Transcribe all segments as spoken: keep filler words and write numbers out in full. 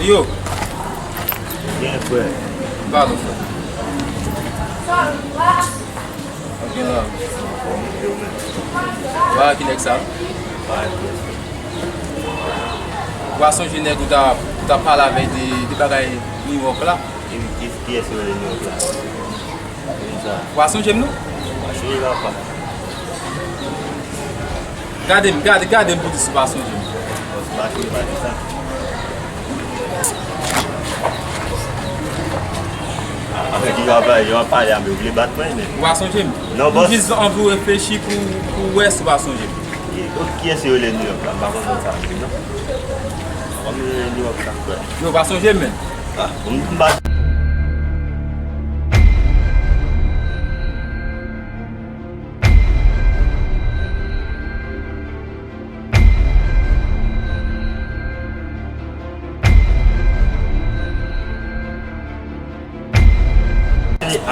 Yo. Byen, frè. Pardon, frè. Ok, la. Wala ki nèg sa. W a sonje nèg ou ta, ou ta pale avè de, de bagay New York la. Ki, ki, kiyès yo rele New York la? Kisa? W a sonje m non? W a sonje papa. Gade m, gade, gade m pou di si w pa sonje m. Bon, si w pa sonje, pa di sa. Apre ki jan w ap pale, jan w ap pale a, men w vle bat mwen, men. W pa sonje m? Non, bòs. M jis anvi w reflechi pou, pou w wè si w pa sonje m. Ki, kiyès yo rele New York la? M pa konprann sa, non. Kòm yo rele New York la, frè. Yo, w pa sonje m, men. Ah, m, m pa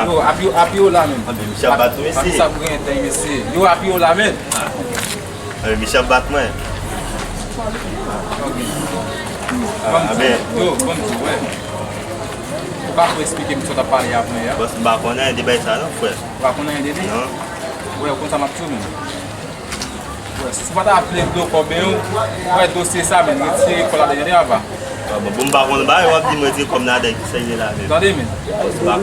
Yo, api yo, api yo la menm. Anben, misye ap bat mesye. Api sa pou gen tan, mesye. Yo, api yo la menm. Anben, misye ap bat mwen. Anben. Yo, ban m di, wè. Ou pa pou eksplike m sa w t ap pale a pou mwen a? Bòs, m pa konn anyen de bagay sa non, frè. Ou pa konn anyen de li? Non. Wè, ou konn sa m ap di w menm. Wè, si w pa ta vle dlo kòb yo, wè dosye sa menm, retire kò l ale, tande papa. Ah, bon, bon, m pa konn bagay, w ap di m retire kòb nan ladan, kisa l ye la menm? Tande menm.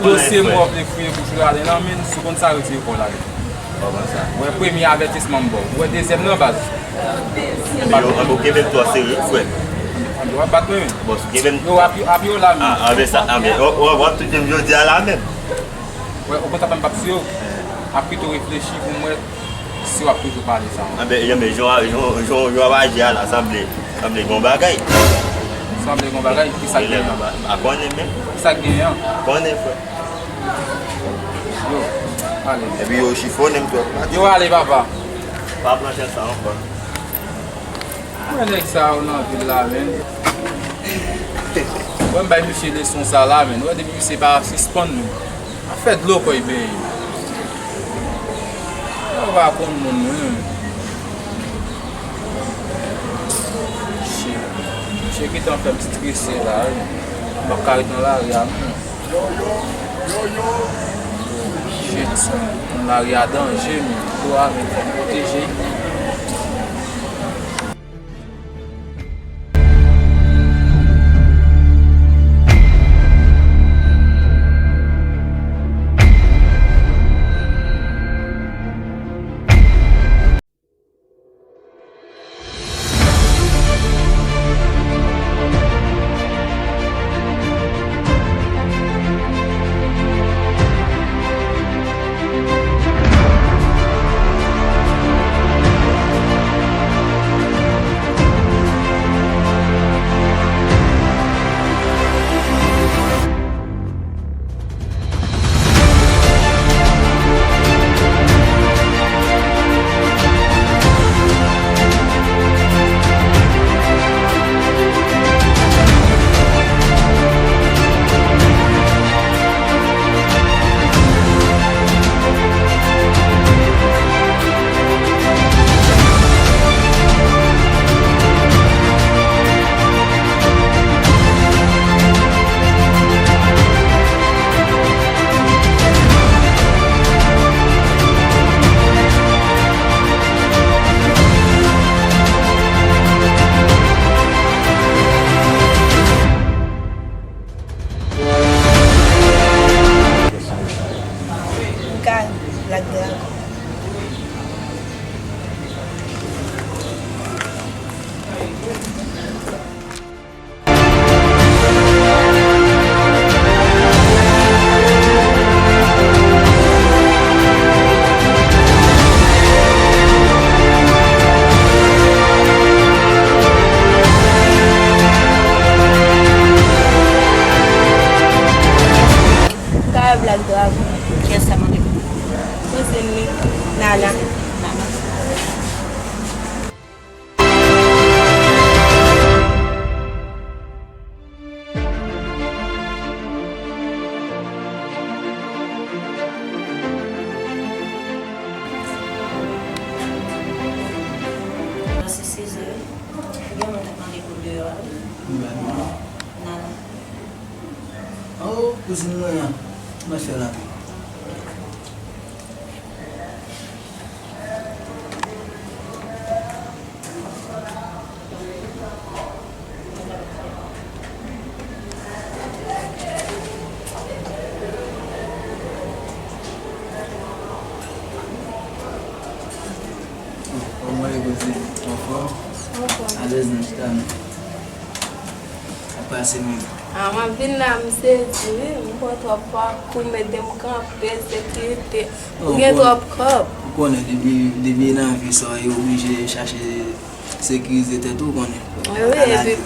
Dosye m wè w vle fouye bouch ou ladan la menm, si w konn sa retire kò w ladan. Kòman sa? Wè premye avètisman m ba w. Wè dezyèm nan baz. Anben yo, anben w kenbe m twò serye wi frè. Anben w ap bat mwen menm. Bòs, w kenbe m. Yo, api, api yo la menm. Ah, anben sa, anben, w, w, w ap touche m jodi a la menm. Wè, ou konn sa fè m p ap swiv ou. Ap pito reflechi pou m wè si w ap toujou pale sa. Anben, anben, jan, jan, jan, jan w ap aji a la, sanble, sanble gen yon bagay. Sanble gen yon bagay? Kisa k genyen an? M pa konnen menm. Kisa k genyen an? M pa konnen, frè. Yo, ale. Epi yo chifone m twòp. Yo, ale, papa. Pa pran chans sa ankò. Wè nèg sa yo nan vil la, menn. Wè m bay misye leson sa la, menn. Wè depi misye pa sispann, menn. Afè dlo kò y benyen. Yo pa konn moun, menn. Shit. Misye gentan fè m strese la, wi. M p ap ka ret nan lari a, menn. Shit, lari a danje, men. Dlo a menm, fò m pwoteje. Guy, Black Dragon. Kara Black Dragon. Kiyès sa mande pou ou? Kouzin li, Nana. Nana. Nan se sezè, gen moun k ap mande pou deyò a, wi. Oh, kouzin mwen an, mwen fè l anpil. Kòman w ye, kouzin? Anfòm? Anfòm. Alèz nan chita nou. Ap pase menm. Ah, m ap vin la, m sezi, wi. M pran twòp pòkou, mete m kanpe, sekirite. Ou gen twòp kòb. Ou konnen, depi, depi nan vi sa, yo oblije chache sekirize tèt ou, konnen. Wi, epi,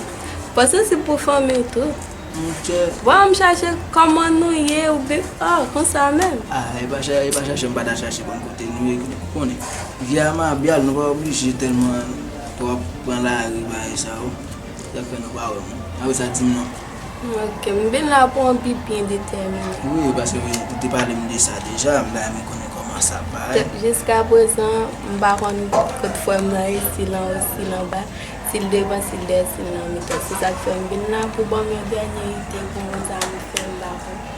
paske se pou fanmi w tou. Monchè. Bon, m chache kòman nou ye, ou bi-, ah, konsa menm. Ah, e pa cha-, e pa chache, m pa ta chache pou m kote nou ye, ou konnen. Vi a mabyal, nou pa oblije tèlman twòp pran lari, bagay sa yo. Sa k fè nou pa wè m. Apre sa, di m non. Ok, m vin la pou yon pi byen detèmine. Wi, paske ou te pale m de sa deja, m ta renmen konnen kòman sa ap parèt. Jiska prezan, m pa konn kot frè m nan ye, si l anwo, si l anba, si l devan, si l dèyè, si l nan mitan. Se sa k fè m vin la pou ban m yon dènye ide pou moun sa m fè, m pa konn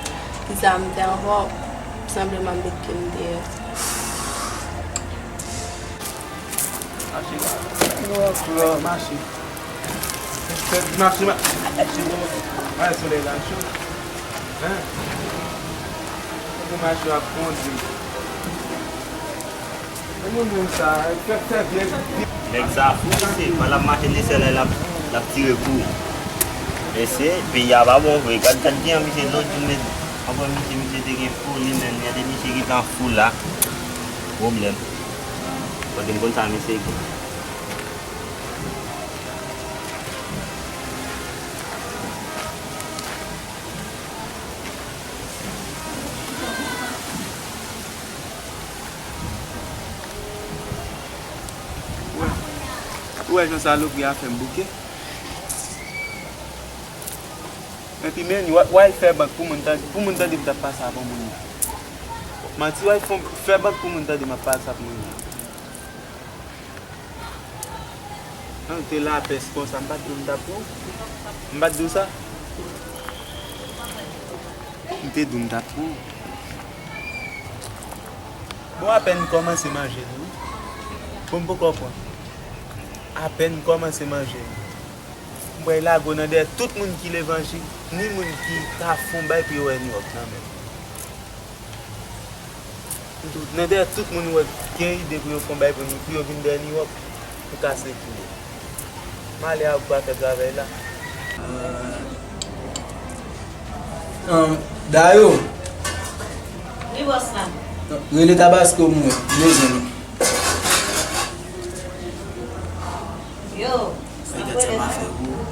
kisa m fè ankò. Sanble m ap met pye m deyò. Mache la. Mache. Fè mache, ma-, mache. Ay, solèy la cho. Hein? Fè mache ap kondi. E moun menm sa, fè, fè vye. Nèg sa fou, mesye. Pandan l ap mache nesèl la, l ap, l ap tire kou. Mesye, peyi a pa bon vre. Gad, gad jan misye lòt jou, men, anpè misye, misye te gen foli, men, gade misye gentan fou la. Pwoblèm. Kote m konn sa misye gen. Ou wè, ou wè jan salopri a fè m bouke? Epi, men, w a, w a fè bank pou moun tande, pou moun tande m t ap pase avè moun nan. Manti, w a fè, fè bank pou moun tande m ap pase ap moun nan. An, ou te lapès konsa, m pa t di w m t ap pran w? M pa t di w sa? M te di w m t ap pran w. Bon, apèn m kòmanse manje l, wi. Bon, m poko pran. Apèn m kòmanse manje l. M pral lage w nan dèyè tout moun ki levanjil, ni moun ki ka fè yon bay pou yo wè New York nan men m. Nan dèyè tout moun wè gen ide pou yo fè yon bay pou nou, pou yo vin dèyè New York, pou kase kou yo. M ale a ou pa fè travay la. Ahn, Dayo. Wi, bòs la. Rele Tabasco pou mwen, m bezwen nou. Yo. Ay, gad sa m a fè pou ou.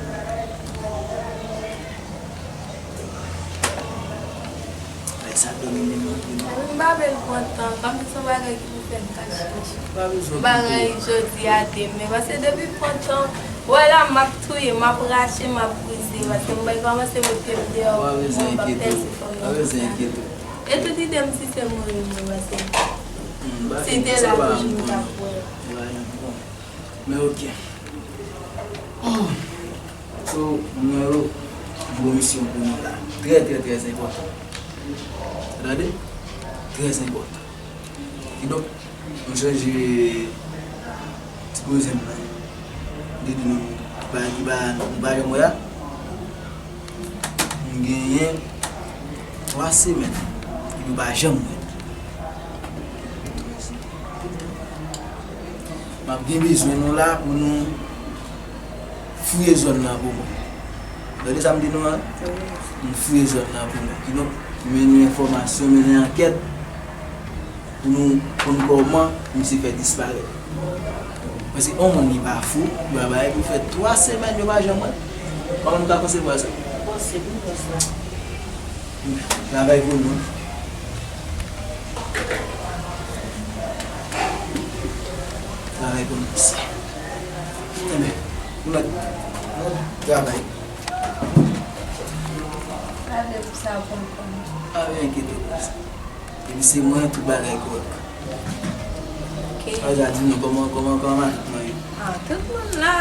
Ay, sa domine m anpil. Wi, m pa vle l pran tan. Kòm se yon bagay ki pou fè m kache kache. Pa bezwen koupe. Bagay jodi a demen. Paske depi pran tan, wè la, m ap touye, m ap rache, m ap brize. Paske m bay kòmanse met pye m deyò. Pa bezwen enkyete w. Pa bezwen enkyete w. E tout ide m si se mouri m ye, paske si te la toujou m t ap wè. Men ok. So, nou wè yo, gwo misyon pou nou la. Trè, trè, trè enpòtan. Ou tande? Trè enpòtan. Kidonk, nou chanje ti kouzin m nan. Li di nou, bagay ki pa, nou pa janm wè a. M genyen twa semèn epi m pa janm wè l. M ap gen bezwen nou la pou nou fouye zòn nan pou mwen. Tande sa m di nou an? Nou fouye zòn nan pou mwen. Kidonk, mennen enfòmasyon, mennen ankèt. Pou nou konn kòman misye fè disparèt. Paske yon moun ki pa fou, yo pa bay pou fè twa semèn yo pa janm wè. Kòman nou ka konsevwa sa? Enposib, wi, bòs la. Travay pou nou. Travay pou nou, mesye. Enben, nou mèt, nou mèt travay. Pa vle pou sa pran tan. Pa vle enkyete pou sa. Epi se mwen, tout bagay kòrèk. Ok. Sa w ja di nou kòman, kòman, kòman matant mwen ye? Ah, tout moun la,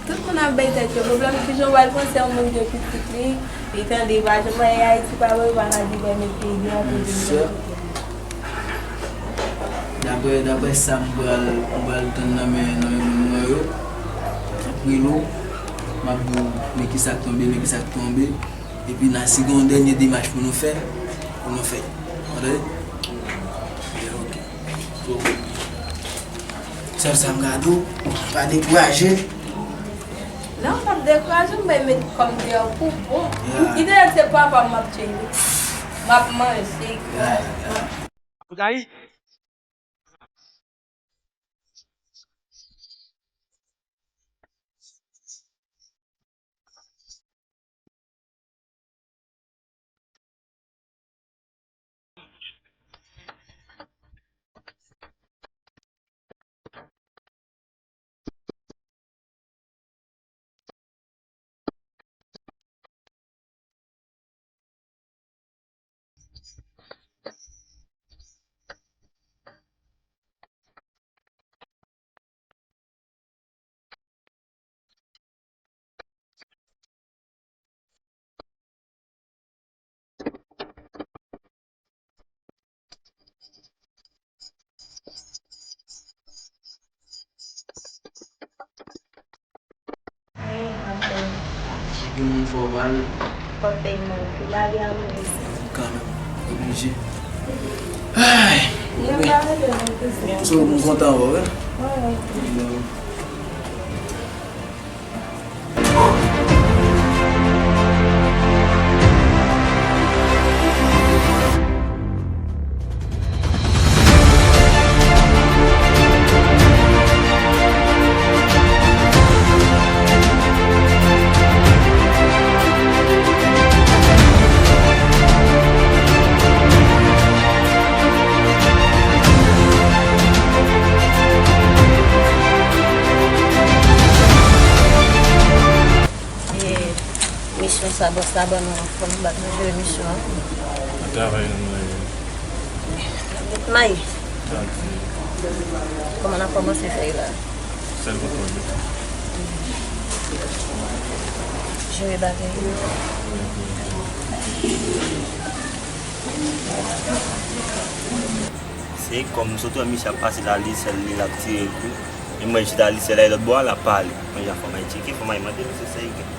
tout moun Ap bay tèt yo pwoblèm, kijan w pral panse yon moun gen pitit li, li tande pa janm anyen Ayiti pa bon, yo pa ka di bay met peyi a pou vin. Daprè, daprè sa m pral, m pral tann nan men, nan men moun mwen yo, anpil ou, m ap di w, men kisa k tonbe, men kisa k tonbe. Epi n a, si gen yon dènye demach pou nou fè, pou nou fè. Ou tande? Yeah, ok. So, sèl sa m ka di w, pa dekouraje. Non, m p ap dekouraje, m bay met kòm deyò pou bon. Yeah. Li te di se papa m ap tcheke. M ap manje. Yeah, yeah. Gen moun fò mal. Fò pèy moun. Pou lage a moun. Kanmenm. Oblije. Ay. So, m kontan wè w, wi. E misyon sa bòs la ban nou an, fò nou bat nou jere misyon an. Travay nan mwen. Met may. Sa di. Kòman n ap kòmanse fè l la? Sèl kontwòl yo. Jere bagay yo. Se kòm m sot wè misye ap pase la, li sèl li l ap tire l tou. E mwen chita li sèl la, e lòt bò a l ap pale. Mwen jan fò m al tcheke, fò m al mande misye sa l gen.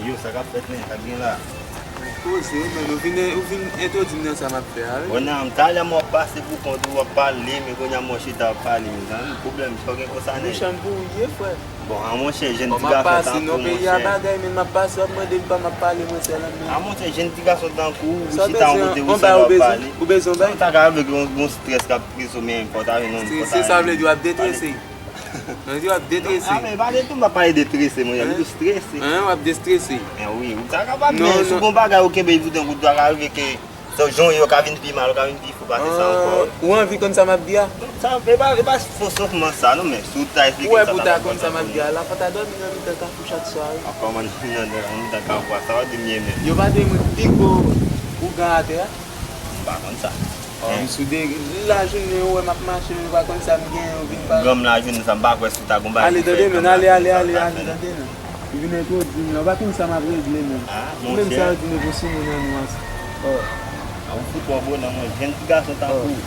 Yo, sa k ap fèt, men? Sa k gen la? Koze, men, ou vin, ou vin entwodui m nan sa m ap fè a, wi. Bon, nan, talè m w ap pase pou kont ou, w ap pale, men kounye a m w chita w ap pale, mezanmi, pwoblèm sa w gen konsa, nèg. Mechan pou ou ye, frè. Bon, a monchè, jèn ti gason tankou w, monchè. Peyi a bagay, men m ap pase, w ap mande m pa m ap pale, mwen sèl an, men. A monchè, jèn ti gason tankou w, ou chita yon kote, ou sèl w ap pale. Ou bezwen bay? Sa w ta ka avèk yon, yon strès k ap preso, men fò w ta jwenn yon, fò w ta jwenn. Strese, sa vle di w ap detrese. Mwen di w ap detrese. Non, men pa de tou, m pa pale de trese, mwen, m di strese. Hein, w ap destrese. Men wi, ou ta kapab, men si w gon bagay ou kenbe pou tankou w ta ka rive ke jan w ye, w ka vin pi mal, w ka vin pi fou pase sa ankò. Ou anvi konn sa m ap di a? Sa, e pa, e pa fosofman sa, non, men si w ta esplike m sa, sa t ap konn sa m ap di a. Ou wè pou w ta konn sa m ap di a, la fò w ta dòmi nan mitan kafou chak swa, wi. A kòman nan mitan kafou a, sa w ap di m ye menm? Yo pa te mwen pi gwo ougan atè a? M pa konn sa. Sou de lajounen, ou wè m ap mache, men ou pa konn sa m genyen, ou vin pale. Granm lajounen sa, m pa kwè si w ta gon bagay pou fè granm lajounen sa, ou ta fè, non. Ale, tande, men, ale, ale, ale, tande, non. Ou vin entwodui m la, ou pa konn sa m ap regle, menm. Ou menm sa yo di nou pou sou moun an nou ansanm. A, ou fout twò bon nan mwen, jèn ti gason tankou w.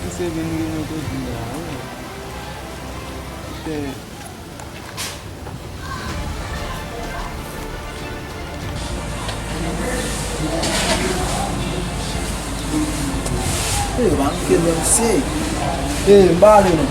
Misye vin vin entwodui m la, wi. E, yo pa antre menm se. E, m pa ale non.